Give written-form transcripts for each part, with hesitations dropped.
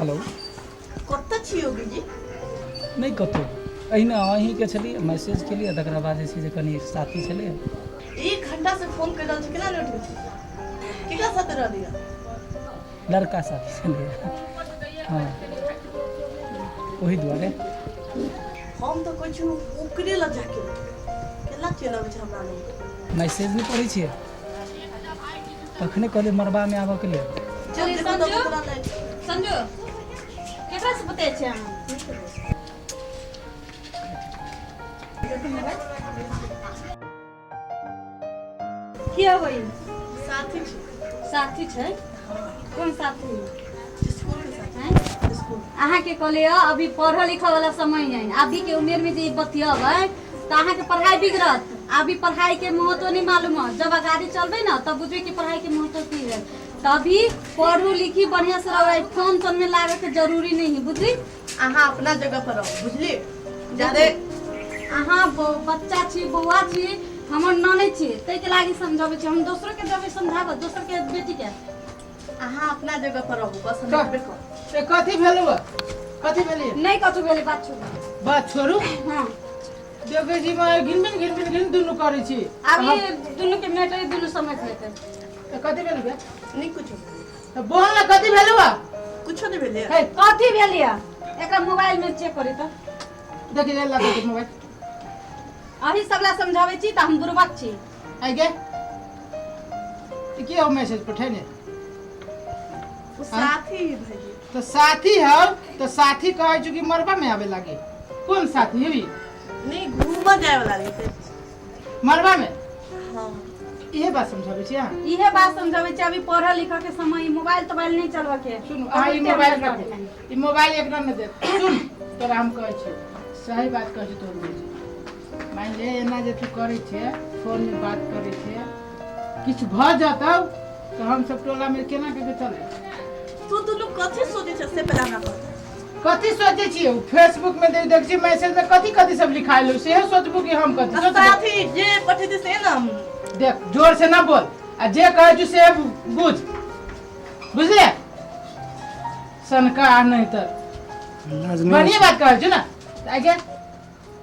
Hello. कतऽ छी योगी जी? नहि कतहु, एहिना अहीँके छलियै, मैसेज केलियै, तकरा बाद जे छै से कनि साथी छलै। एक घंटा से फोन कर रहल छी, केना नहि उठबै छी? केकरा साथे रहलियै? लड़का साथी छलै। हँ, ओहि दुआरे। हम तऽ कहै छी ओकरे लग जाके केना चलि अबै छै हमरा लग। मैसेज नहि पढ़ै छियै? तखने कहलियै मरबामे आबऽके लेल। जब देखो तब संजू? ओकरा नहि। संजू, केकरा से बतै छै अहाँ? के होई? साथी छै। साथी छै? कोन साथी? स्कूल के साथी। हैं? स्कूल। अहाँके कहलियै अभी पढ़ऽ लिखऽ वाला समय है, अभी के उमेर में जे ई बतियबै तऽ अहाँके पढ़ाई बिगड़त। अभी पढ़ाई के महत्व नहीं मालूम है, जब अगाड़ी चलबै ना तब बुझबै कि पढ़ाई के महत्व की है। तभी पढ़ू लिखी बढ़िया से रहबै, फोन तोन में लागे के जरूरी नहीं है, बुझली? अहाँ अपना जगह पर रहू, बुझली? जादे अहाँ बच्चा छी, बौआ छी, हमर ननैद छी, ताहिके लागि समझाबै छी। हम दोसरो के जबै समझाबऽ, दोसर के बेटी के। अहाँ अपना जगह पर रहू बस, हम एतबे कहब। ए, कथी भेलौ? कथी भेलै? नहीं कथू भेलै, बात छोड़ू। बात छोड़ू? हाँ। देखै छी मैं घिनबिन घिनबिन घिन दुनू करै छी। अभी दुनू के मैटर दुनू समझ लेते। ए, कथी भेलौ बे? नहीं कुछो। तऽ बोल ना, कथी भेलौ? कुछो नहीं भेलै। हे। कथी भेलै? एकरा मोबाइल में चेक करी तऽ। देखि ले, ला देखि मोबाइल। अही सबला समझाबै छी तऽ हम बुड़बक छी। आइ गे, ई के हो मैसेज पठेने? ओ साथी है भाईजी। तऽ साथी हौ तऽ साथी कहै छौ कि मरबा में आवे लागे? कोन साथी हबी? नहीं, घूमऽ जाए वाला रही। मरबा में? हाँ। इहे बात समझाबै छी अहाँ? इहे बात समझाबै छी, अभी पढ़ऽ लिखऽ के समय, मोबाइल तोबाइल नहीं चलबऽ के। सुनू, अहाँ ई मोबाइल रखू, ई मोबाइल एकरा न देत। सुन, तोरा हम कहै छियौ, सही बात कहै छियौ तोर बुझी। मानि ले एना जे तू करै छै, फोन में बात करै छै, किछु भऽ जतौ तऽ हम सब टोला में केना के चले? तू दुनू कथी सोचै छै से पहले हमरा बता। कथी सोचै छियै? फेसबुक में देख देख छी मैसेज में कथी कथी सब लिखायल हो, सेहो सोचबू कि हम कथी सोचबू? साथी जे पठेतै से ना हम। देख, जोर से ना बोल आ जे कहै छु से बुझ, बुझले? सनका नहीं तऽ लाज नहि बढ़िया बात कहै छु ना। तऽ आगे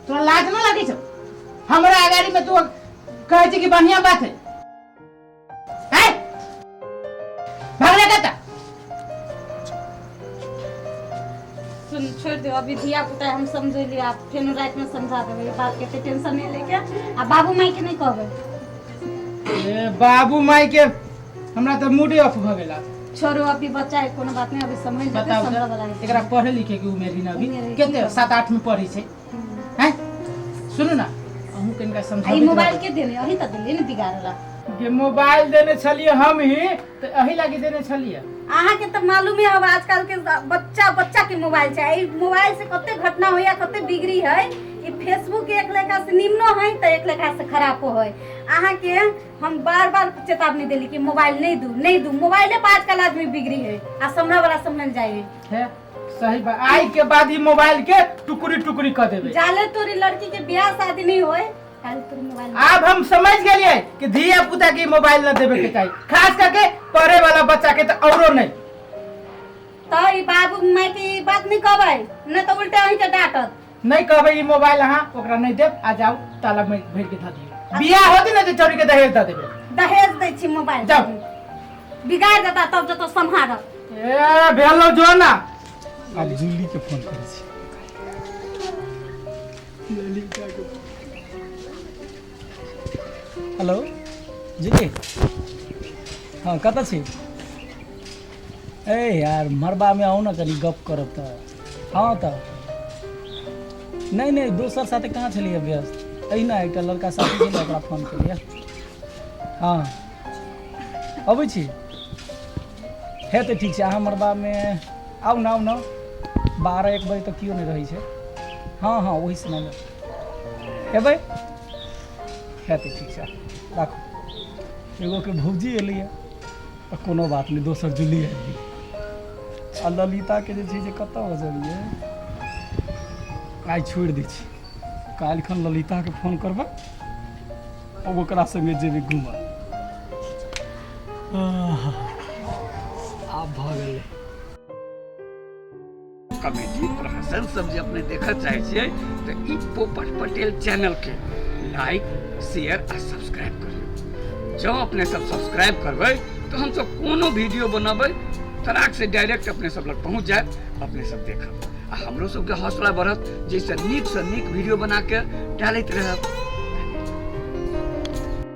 तोरा लाज ना लागै छौ? हमरा अगाड़ी में तू कहै छी कि बढ़िया बात है? हैं, भागले कता? सुन, छोड़ दो, अभी धिया पुता है, हम समझेली, आप फेनो रात में समझा देबै ई बात के, टेंशन नहीं लेके। आ बाबू माई के नहीं कहबै। ए, बाबू माई के हमरा तऽ मूडे ऑफ भऽ गेला। छोड़ो, अभी बच्चा है, कोनो बात नहीं, अभी समझ जेतै। बताउ समझऽ वाला तऽ, है। एकरा पढ़े लिखे के उमेर ही ना अभी। उमेर है, कते? की करबै? 7 8 में पढ़ै छै। हैं, सुनू ना, अहूँ कनिका आ ई समझाबैत मोबाइल रहबै। के देने? अही तऽ देलियै ने बिगाड़ला। जे मोबाइल देने छलियै हम ही तऽ एही लागी देने छलियै। अहाँके तऽ मालूमे हब, आजकल के बच्चा बच्चा के मोबाइल छै। ई मोबाइल से कते घटना होइया, कते बिगड़ी है। ई फेसबुक एक लेखा से निमनो है तऽ एक लेखा से खराबो है। अहाँके हम बार बार चेतावनी देली कि मोबाइल नहीं दू, नहीं दू। मोबाइले पर आजकल आदमी बिगड़ी है आ समझ वाला समझ जाए है। है सही बात, आई के बाद ई मोबाइल के टुकड़ी टुकड़ी कर देबै। जाले तोरी लड़की के बियाह शादी नहीं होए, काल तोरी मोबाइल। आब हम समझ गेलियै कि धिया पुता के मोबाइल न देवे के चाही, खास करके पढ़े वाला बच्चा के तऽ औरो नहीं। तो ई बाबू माई के ई बात नहीं कहबै, नहीं तो उल्टे अहीं के डांटत। नहीं कहबै, ई मोबाइल अहाँ ओकरा नहीं देब। आ जाओ, ताला में भरि के धऽ दियौ। बियाह होती ने तऽ चोरी के दहेज दऽ देबै। दहेज दै छी मोबाइल। जाओ। बिगाड़ देता तब जतो सम्हारत। ए, भेलो जो ना। आब जूली के फोन करै छी। हेलो जूली, हँ, कतऽ छी? ए यार, मरबामे आउ ने, कनि गप करब तऽ। हँ तऽ नहि नहि, दोसर साथे कहाँ छलियै व्यस्त, एहिना एकटा लड़का साथी छलै, ओकरा फोन केलियै। हँ, अबै छी। हे, तऽ ठीक छै, अहाँ मरबामे आउ ने, आउ ने। 12 1 बजे तक केओ नहि रहै छै। हँ हँ, ओही समयमे एबै। हे, तऽ ठीक छै, राखू। एगोके भौजी एलैए तऽ कोनो बात नहि, दोसर जुली आबि गेलै। आ ललिताके जे छै से कतऽ बजलियै? आइ छोड़ि दै छी, काल्हिखन ललिताके फोन करबै, अब ओकरा संगे जेबै घूमऽ। आह, आब भऽ गेलै। कॉमेडी प्रहसन सब जे अपने देखऽ चाहै छियै तऽ ई पोपट पटेल चैनलके लाइक, शेयर आ सब्सक्राइब करियौ। जँ अपने सब सब्सक्राइब करबै तऽ हमसब कोनो वीडियो बनबै तराक से डायरेक्ट अपने सब लग पहुँच जायत, अपने सब देखब आ हमरो सबके हौसला बढ़त जाहिसँ नीकसँ नीक वीडियो बना के डालैत रहब।